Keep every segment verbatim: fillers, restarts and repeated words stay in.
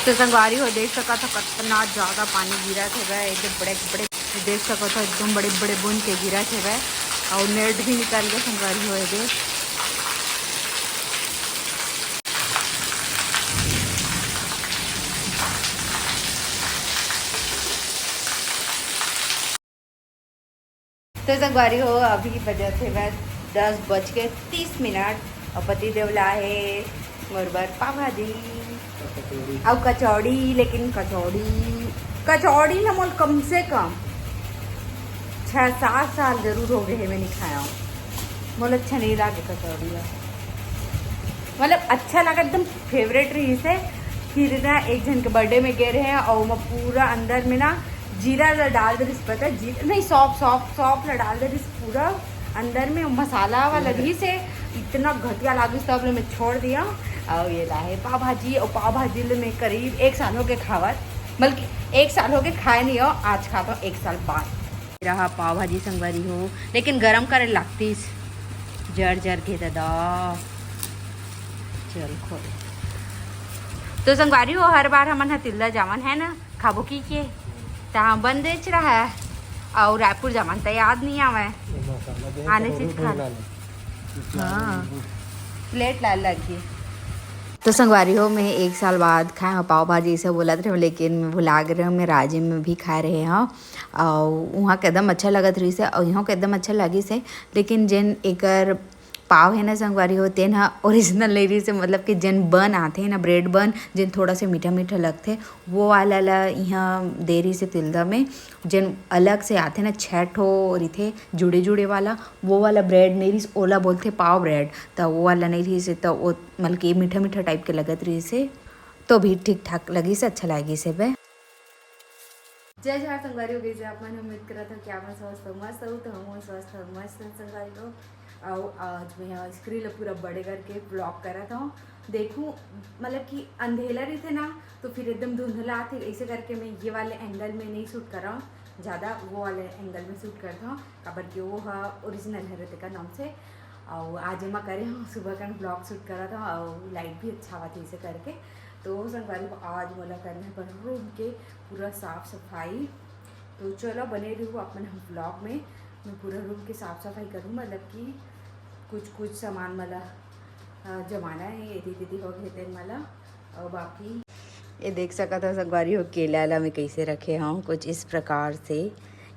तो संगवारी हो, देख सकत हो कतना ज्यादा पानी गिरत हवय, एकदम बड़े बड़े, देख सकत हो एकदम बड़े बड़े बूंद के गिरत हवय। और नेट भी निकल गया संगवारी हो, ये देख। तो संगवारी हो, अभी बजत हे बस दस बज के तीस मिनट और पति देव ला हे मोर बर पाव भाजी और कचौड़ी। लेकिन कचौड़ी, कचौड़ी ना मोल कम से कम छः सात साल जरूर हो गए हे, मैं नहीं खाया हूँ। मोल अच्छा नहीं लागे कचौड़ी है, मतलब अच्छा लगा, एकदम फेवरेट रहिस हे। फिर ना एक झन के बर्थडे में गए रहे और ओमा पूरा अंदर में ना जीरा ला डाल दे रहिस, पता है? जीरा नहीं, सौंफ, सौंफ, सौंफ ला डाल दे रहिस पूरा अंदर में, मसाला वाला रहिस हे। इतना घटिया लागिस, तब ले मैं छोड़ दिया। और ये लाहे पाव भाजी, और पाव भाजी ले मैं करीब एक साल हो गए खावत, बल्कि एक साल हो गए खाए नहीं हो, आज खाता हूँ एक साल बाद। रहा पाव भाजी संगवारी हो, लेकिन गरम करे लागतीस, जर जर के दादा। चल खोल। तो संगवारी हो, हर बार हमन ह तिल्दा जावन है ना, खाबो की के, तहाँ बंदेच रहा, और रायपुर जावन त याद नहीं आवे। आने से खा। हाँ, प्लेट ला लगी। तो संगवारी हो, मैं एक साल बाद खाए हव पाव भाजी, इसे बोलत रहे, लेकिन मैं भुला गे रहे हव, मैं राजिम में भी खाए रहे हव। और वहाँ के एकदम अच्छा लगत रहिस हे, और यहाँ के एकदम अच्छा लगिस हे। लेकिन जेन एकर पाव है ना संगवारी हो, तेन ह ओरिजिनल नहीं रहिस हे, मतलब कि जेन बन आथे ना, ब्रेड बन, जेन थोड़ा से मीठा मीठा लगथे, वो वाला ला यहाँ दे रहिस हे तिल्दा में। जेन अलग से आथे ना, छः ठो रहिथे जुड़े जुड़े वाला, वो वाला ब्रेड नहीं रहिस, ओला बोलथे पाव ब्रेड। त वो वाला नहीं रहिस हे, त वो मतलब कि मीठा मीठा टाइप के लगत रहिस हे, तो भी ठीक ठाक लगिस, अच्छा लगिस हे बे। जय जोहार संगवारी हो, कइसे आप मन? उम्मीद करत हो कि आप मन स्वस्थ हो, मस्त हो। तो हम स्वस्थ हो, मस्त हो संगवारी हो। अउ आज मैं यहाँ स्क्रीन ला पूरा बड़े करके ब्लॉग करत हूँ। देखूँ, मतलब कि अंधेला रहिथे ना, तो फिर एकदम धुंधला आथे, ऐसे करके मैं ये वाले एंगल में नहीं शूट कर रहा हूँ ज़्यादा, वो वाले एंगल में शूट करता हूँ, काबर कि वो ह ओरिजिनल हरे तेकर नाम से। अउ आज एमा करे हूँ, सुबह कन ब्लॉग शूट करत हूँ, अउ लाइट भी अच्छा आवत हे ऐसे करके। तो संगवारी हो, आज मोला करना है अपन रूम के पूरा साफ सफाई। तो चलो बने रहू अपन हम ब्लॉग में। मैं पूरा रूम के साफ सफाई करूँ, मतलब कि कुछ कुछ सामान मला, अ, जमाना है, एती तेती हो गए तेन मला। और बाकी ये देख सकत हो संगवारी हो, केला ला मैं कैसे रखे हूँ कुछ इस प्रकार से।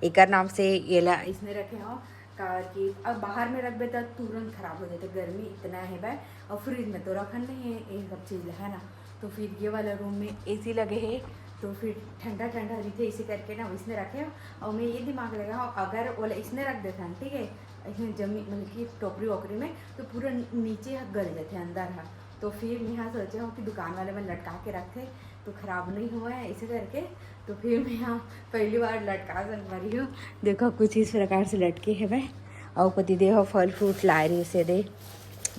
एकर नाम से ये ला इसने रखे हूँ, काबर कि अब बाहर में रखबे त तुरंत खराब हो जाथे, गर्मी इतना है बे। और फ्रिज में तो रखन नहीं है ये सब चीज़ ला, है ना। तो फिर ये वाला रूम में एसी लगे है, तो फिर ठंडा ठंडा रहिथे, इसे करके ना इसने रखे हो। और मैं ये दिमाग लगा हूँ, अगर ओला इसने रख देथन, ठीक है, इसमें जमी मतलब कि टोकरी वोकरी में, तो पूरा नीचे ह गल जाथे, अंदर ह। तो फिर मैं यहाँ सोचे हूँ कि दुकान वाले मन लटका के रखथे, तो खराब नहीं हुआ है इसे करके। तो फिर मैं यहाँ पहली बार लटका संगवारी हूँ। देखो कुछ इस प्रकार से लटके हवे। और पति देव फल फ्रूट लाए रहिस हे दे,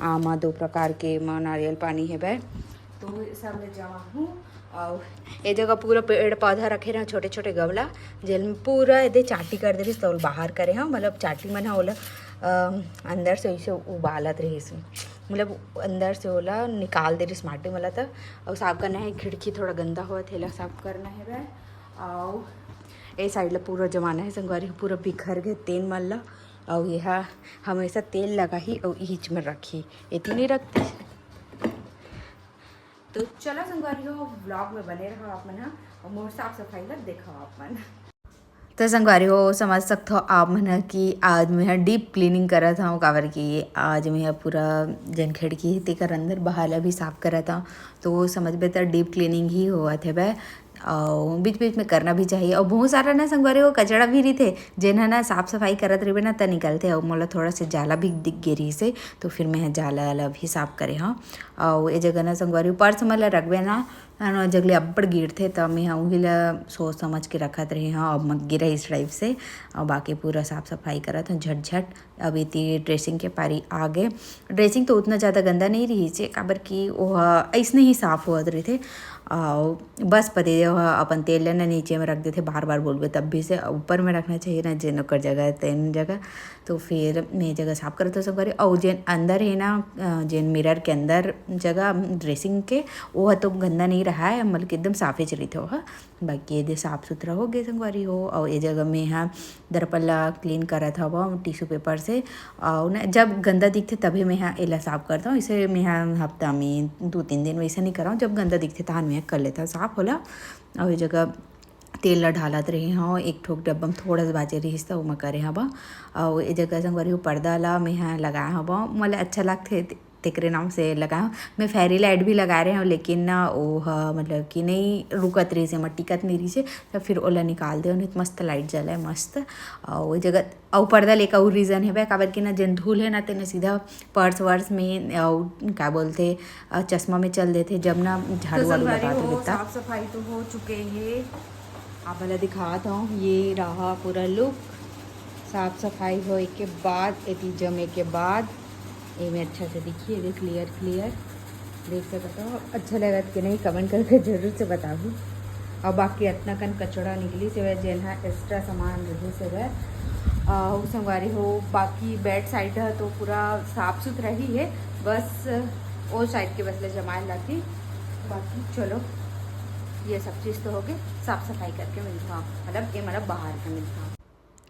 आमा दो प्रकार के, मा नारियल पानी हवे। तो ये सब ले जमा हूँ। और ये जगह पूरा पेड़ पौधा रखे रहे, छोटे छोटे गमला, जेल में पूरा एदे चाटी कर दे रहिस, तो ओला बाहर करे हव, मतलब चाटी मन ह ओला, अ, अंदर से ऐसे उबालत रहिस, मतलब अंदर से ओला निकाल दे रहिस माटी मन ला। त अउ साफ करना है, खिड़की थोड़ा गंदा होवत हे, एला साफ करना है बे। अउ ए साइड ला पूरा जमाना है संगवारी, पूरा बिखर गए तेन मन ला। अउ ये ह हमेशा तेल लगाही अउ इहिच में रखही, एती नहीं रखती। तो चलो संगवारी हो, ब्लॉग में बने रहो आप मन ह, और मोर साफ सफाई ला देखो आप मन। तो संगवारी हो, समझ सकत हो आप मन ह कि आज मैं ह डीप क्लीनिंग करत हूँ, काबर कि आज मैं ह पूरा जेन खिड़की हे तेकर अंदर बाहर ला भी साफ करत हूँ। तो वो समझबे त डीप क्लीनिंग ही होवत हे बे। और बीच बीच में करना भी चाहिए। और बहुत सारा ना संगवारी हो कचरा भी रहिथे, जेन ह ना साफ सफाई करत रहिबे ना त निकलथे। और मोला थोड़ा से जाला भी दिख गे रहिस हे, तो फिर मैं ह जाला वाला भी साफ करे हूँ। और ये जगह ना संगवारी हो पर्स मन ला रखबे ना, है ना, जगले अब्बड़ गिरथे, त मैं ह उही ला सोच समझ के रखत रहे हव, अब मत गिरा इस टाइप से। और बाकी पूरा साफ सफाई करत हव झट झट। अब एती ड्रेसिंग के पारी आ गे। ड्रेसिंग तो उतना ज़्यादा गंदा नहीं रहिस हे, काबर कि ओह अइसने ही साफ होवत रहिथे। अउ बस पतिदेव ह अपन तेल ल ना नीचे में रख देथे, बार बार बोलबे तब भी से ऊपर में रखना चाहिए ना, जेन ओकर जगह तेन जगह। तो फिर मैं ये जगह साफ करत हूँ संगवारी। अउ जेन अंदर है ना, अ, जेन मिरर के अंदर जगह ड्रेसिंग के, वो ह तो गंदा नहीं रहा है, मतलब कि एकदम साफे चलित हो ह। बाकी ये दे साफ सुथरा हो गए संगवारी हो। अउ ये जगह में हा दर्पण ला क्लीन करत हव टिश्यू पेपर से। अउ ना जब गंदा दिखथे तभी मैं हा एला साफ करता हूँ। इसे मैं हा हफ्ता में दो तीन दिन वैसे नहीं कराऊँ, जब गंदा दिखथे तहन मैं हा कर लेता साफ होला। अउ ये जगह तेल ला ढालत रहे हव, एक ठोक डब्बा में थोड़ा सा बाचे रहिस त ओमा करे हव। अउ ये जगह संगवारी हो पर्दा ला मैं हा लगाए हव, मोला अच्छा लगथे ते-, तेकरे नाम से लगाए हव। मैं फेरी लाइट भी लगाए रहे हव, लेकिन ना वो ह मतलब कि नहीं रुकत रहिस हे, एमा टिकत नहीं रहिस हे, त फिर ओला निकाल दे, नहीं त मस्त लाइट जले मस्त। अउ वो जगह अउ पर्दा लेकर अउ रीजन हे बे, काबर कि ना जेन धूल है ना तेने सीधा पर्स वर्स में अउ का बोलथे, अ, चश्मा में चल देथे, जब ना तो झाड़ू वाड़ू संगवारी लगात हो, हो तब। साफ सफाई तो हो चुके हे, आप ला दिखात हूँ, ये रहा पूरा लुक। साफ सफाई होए के बाद, एती जमे के बाद एमे अच्छा से दिखिए, देख क्लियर क्लियर देख सकत हो। अच्छा लगत कि नहीं, कमेंट करके जरूर से बताबू। और बाकी इतना कन कचड़ा निकलिस हे, जेन हा एक्स्ट्रा सामान रहिस हे। और संगवारी हो, बाकी बेड साइड है तो पूरा साफ सुथरा ही है, बस वो साइड के बस ले जमाए लाती। बाकी चलो, ये सब चीज़ तो हो गए, साफ सफाई करके मिलता हूँ, मतलब ये मतलब बाहर के मिलता हूँ।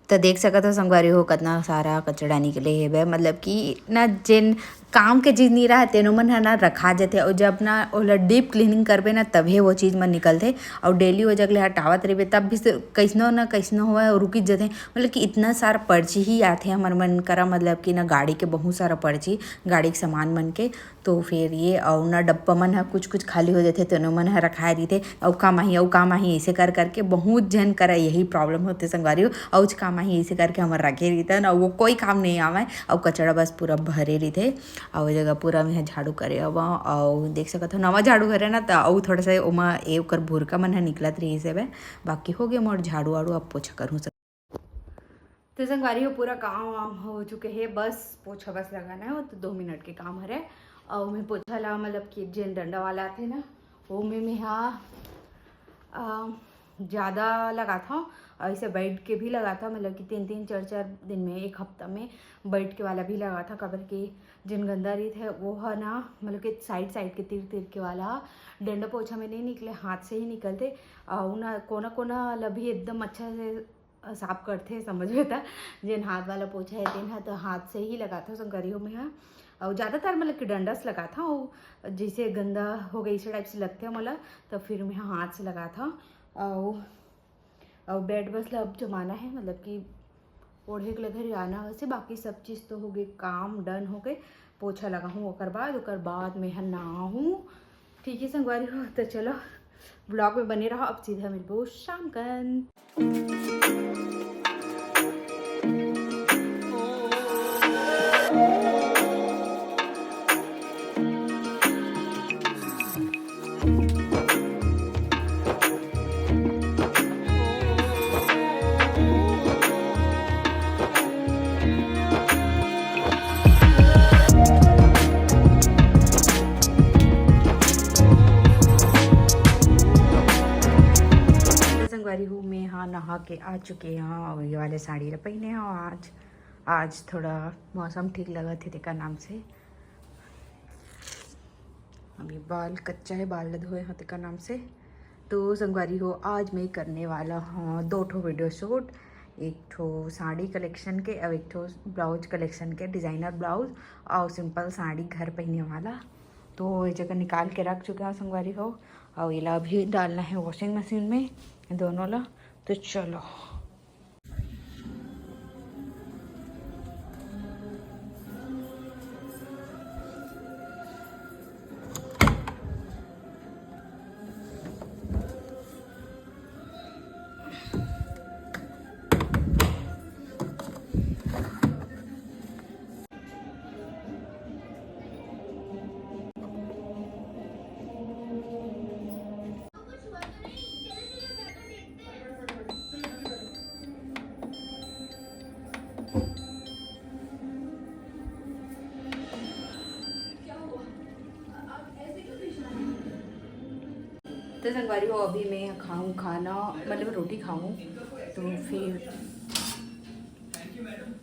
तो देख सकत हो संगवारी हो, कितना सारा कचड़ा निकले हे बे, मतलब कि ना जेन काम के चीज नहीं रहा, तेनो मन ह ना रखा जथे, और जब ना ओला डीप क्लीनिंग करबे ना, तभे वो चीज मन निकलथे। और डेली वो जगह ले हटावत रहिबे, तब भी से कैसनो ना कैसनो होवय, रुकी जथे। मतलब कि इतना सारा पर्ची ही आथे हमर मन करा, मतलब कि ना गाड़ी के बहुत सारा पर्ची, गाड़ी के सामान मन के। तो फिर ये अउ ना डब्बा मन ह कुछ कुछ खाली हो जथे, तेनो मन ह रखाए रहिथे, अउ काम आही, अउ काम आही, ऐसे कर करके बहुत झन करा यही प्रॉब्लम होथे संगवारी हो। अउच काम आही, ऐसे करके हमर रखे रहिथन, अउ वो कोई काम नहीं आवय, अउ कचड़ा बस पूरा भरे रहिथे। अउ ये जगह पूरा मैं झाड़ू करे हवं, अउ देख सकत हो नवा झाड़ू हरे ना, त अउ थोड़ा सा ओमा ए ओकर भुरका मन ह निकलत रहिस हवय। बाकी हो गए मोर झाड़ू वाड़ू, अब पोछा करहूँ। तो संगवारी हो, पूरा काम वाम हो चुके हे, बस पोछा बस लगाना है, वो तो दो मिनट के काम हरे। और मैं पोछा ला, मतलब कि जेन डंडा वाला आथे ना, वो में मैं हा, अ, ज़्यादा लगाथव, और इसे बैठ के भी लगाथव, मतलब कि तीन तीन चार चार दिन में, एक हफ्ता में बैठ के वाला भी लगाथव, काबर कि जेन गंदा रहिथे वो ह ना, मतलब कि साइड साइड के, तीर तीर के वाला डंडा पोछा में नहीं निकले, हाथ से ही निकलथे। और ना कोना कोना ला भी एकदम अच्छा से साफ करथे, समझ में त जेन हाथ वाला पोछा है तेन ह तो हाथ से ही लगाथव संगवारी हो मैं ह। और ज़्यादातर मतलब कि डंडा से लगाथव, जैसे गंदा हो गई इस टाइप से लगथे मोला, तो फिर मैं हाथ से लगाथव। और और बेड बस ला अब जमाना है, मतलब कि ओढ़े के लगे आना वैसे, बाकी सब चीज़ तो हो गए, काम डन हो गए। पोछा लगाहूँ ओकर बाद, ओकर बाद मैं ह नहाहूँ। ठीक है संगवारी हो, तो चलो ब्लॉग में बने रहो, अब सीधा मिलबो शाम कन। संगवारी हो, मैं हा नहा के आ चुके हव, और ये वाले साड़ी ला पहिने हव आज। आज थोड़ा मौसम ठीक लगत हे तेकर नाम से। अभी बाल कच्चा है, बाल ला धोए हव तेकर नाम से। तो संगवारी हो, आज मैं करने वाला हूँ दो ठो वीडियो शूट, एक ठो साड़ी कलेक्शन के और एक ठो ब्लाउज कलेक्शन के, डिजाइनर ब्लाउज और सिंपल साड़ी घर पहने वाला। तो ये जगह निकाल के रख चुके हव संगवारी हो, और एला अभी डालना है वॉशिंग मशीन में दोनों ला। तो चलो। संगवारी हो, अभी मैं खाऊं खाना, मतलब रोटी खाऊं, तो फिर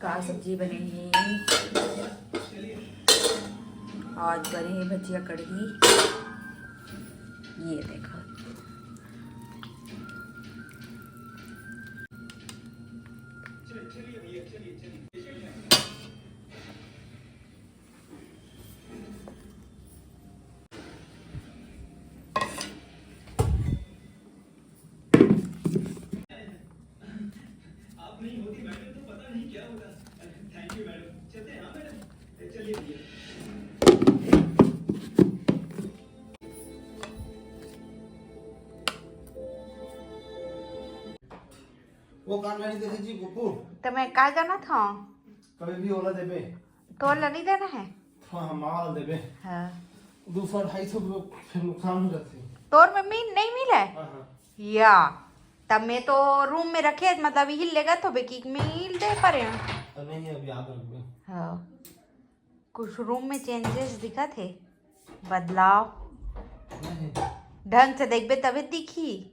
का सब्जी बने हे। आज बने हे भजिया कढ़ी, ये देखो। वो कान नहीं देखे जी, कुकु। तो मैं का जानत हूँ? कभी भी ओला देबे। तोर ला नहीं देना है? हाँ, हाँ, माँ ला देबे। हाँ। दो सौ, ढाई सौ फिर नुकसान हो जाते हैं। तोर में मीन नहीं मिले? हाँ, हाँ। या, तब मैं तो रूम में रखे, मतलब, यही लेगा तो बेकी मिल दे परे हैं। तो नहीं, अभी याद रख दे। हाँ। कुछ रूम में चेंजेस दिखत हे, बदलाव। नहीं। ढंग से देखबे तबे दिखी।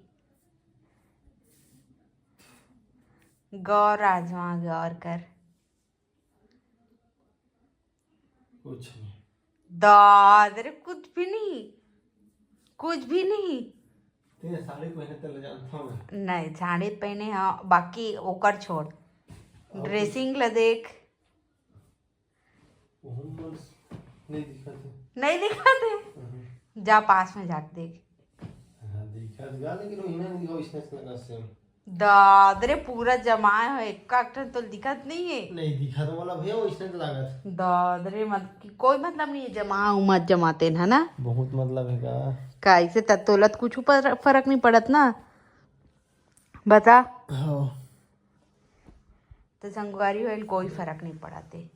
गौर आजमा, गौर कर। कुछ नहीं। दाद रे, कुछ भी नहीं, कुछ भी नहीं। तेरे साड़ी पहने तो ले जानता हूँ मैं। नहीं, साड़ी पहने हाँ, बाकी ओकर छोड़। और ड्रेसिंग ला देख। ओहू मन नहीं दिखत हे। नहीं दिखत हे? हम्म। जा पास में जाके देख। हाँ, दिखत गा, लेकिन वो इन्हें नहीं दिखा, इसने लगा सेम। दाद रे, पूरा जमाए हो, एक ठन तो दिखत नहीं है। नहीं दिखत वाला भैया, वो इसने तो लागत। दाद रे, मत, कोई मतलब नहीं है, जमा उमा जमाते हैं ना। बहुत मतलब है का? का इसे तत्तोलत कुछ ऊपर फर्क नहीं पड़त ना, बता। हाँ। तो संगवारी होइल कोई फर्क नहीं पड़त है।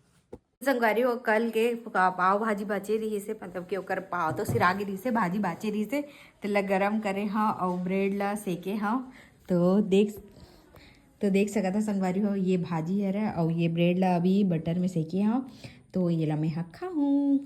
संगवारी हो, कल के पा-, पाव भाजी बाचे रहिस हे, मतलब कि ओकर पाव तो सिरा गे रहिस हे, भाजी बाचे रहिस हे, तेला गरम करे हव अउ ब्रेड ला सेके हव। तो देख, तो देख सकत हव संगवारी हो, ये भाजी हरे अउ ये ब्रेड ला अभी बटर में सेके हव, तो ये ला मैं ह खाहूँ।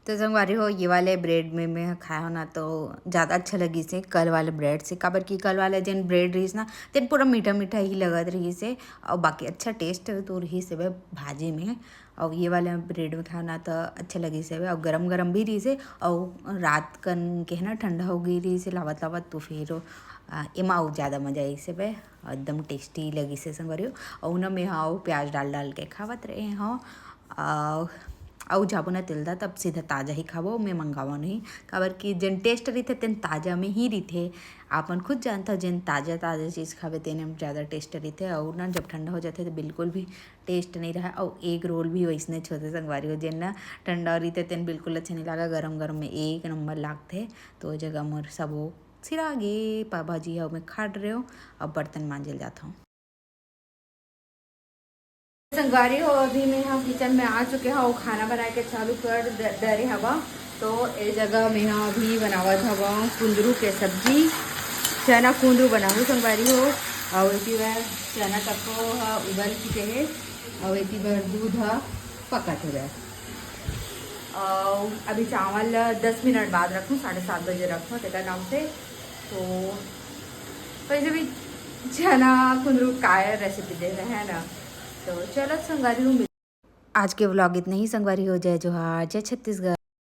तो संगवारी हो, ये वाले ब्रेड में मैं ह खाए हव ना, तो ज़्यादा अच्छा लगिस हे कल वाले ब्रेड से, काबर कि कल वाले जेन ब्रेड रहिस ना, तेन पूरा मीठा मीठा ही लगत रहिस हे, अउ बाकी अच्छा टेस्ट तो रहिस हे भाजी में। अउ ये वाला ब्रेड में खाओ ना, तो अच्छा लगिस हवे, अउ गरम गरम भी रहिस हे, अउ रात कन के है ना, ठंडा हो गई रहिस हे, लावत लावत, तो फिर, आ, एमा अउ ज़्यादा मज़ा आइस हवे, एकदम टेस्टी लगिस हे संगवारी हो। अउ ना, मैं हा अउ प्याज डाल डाल के खावत रहे हव, अउ, अउ जाबो ना तेलदा, तब सीधा ताज़ा ही खाबो, मैं मंगावा नहीं, काबर कि जेन टेस्ट रहिथे, तेन ताज़ा में ही रहिथे। आपन खुद जानथव, जेन ताज़ा ताज़ा चीज़ खाबे, तेने में ज़्यादा टेस्ट रहिथे, अउ ना, जब ठंडा हो जाथे, तो बिल्कुल भी टेस्ट नहीं रहा। अउ एग रोल भी वैसने होथे संगवारी हो, जेन ना ठंडा रहिथे, तेन बिल्कुल अच्छा नहीं लागा, गरम गरम में एक नंबर लागथे। तो ओ जगह मोर सबो सिरा गे, पाव भाजी ह मैं खा डरे हव, अब बर्तन मांजे ल जात हव। संगवारी हो, अभी मैं ह किचन में आ चुके हव, खाना बनाए के चालू कर द-, डरे हवा। तो ए जगह मैं ह अभी बनावत हव कुंदरू के सब्जी, चना कुंदरू बनाहूँ संगवारी हो। अउ एती बर चना तको ह उबल चुके हे, अउ एती बर दूध ह पकत हे। अउ अभी चावल ल दस मिनट बाद रखूँ, साढ़े सात बजे रखूँ, तेकर नाम से। तो वैसे भी चना कुंदरू काय रेसिपी दे रहे हैं ना, तो चलो संगवारी हो। आज के व्लॉग इतना ही संगवारी हो। जय जोहार, जय छत्तीसगढ़।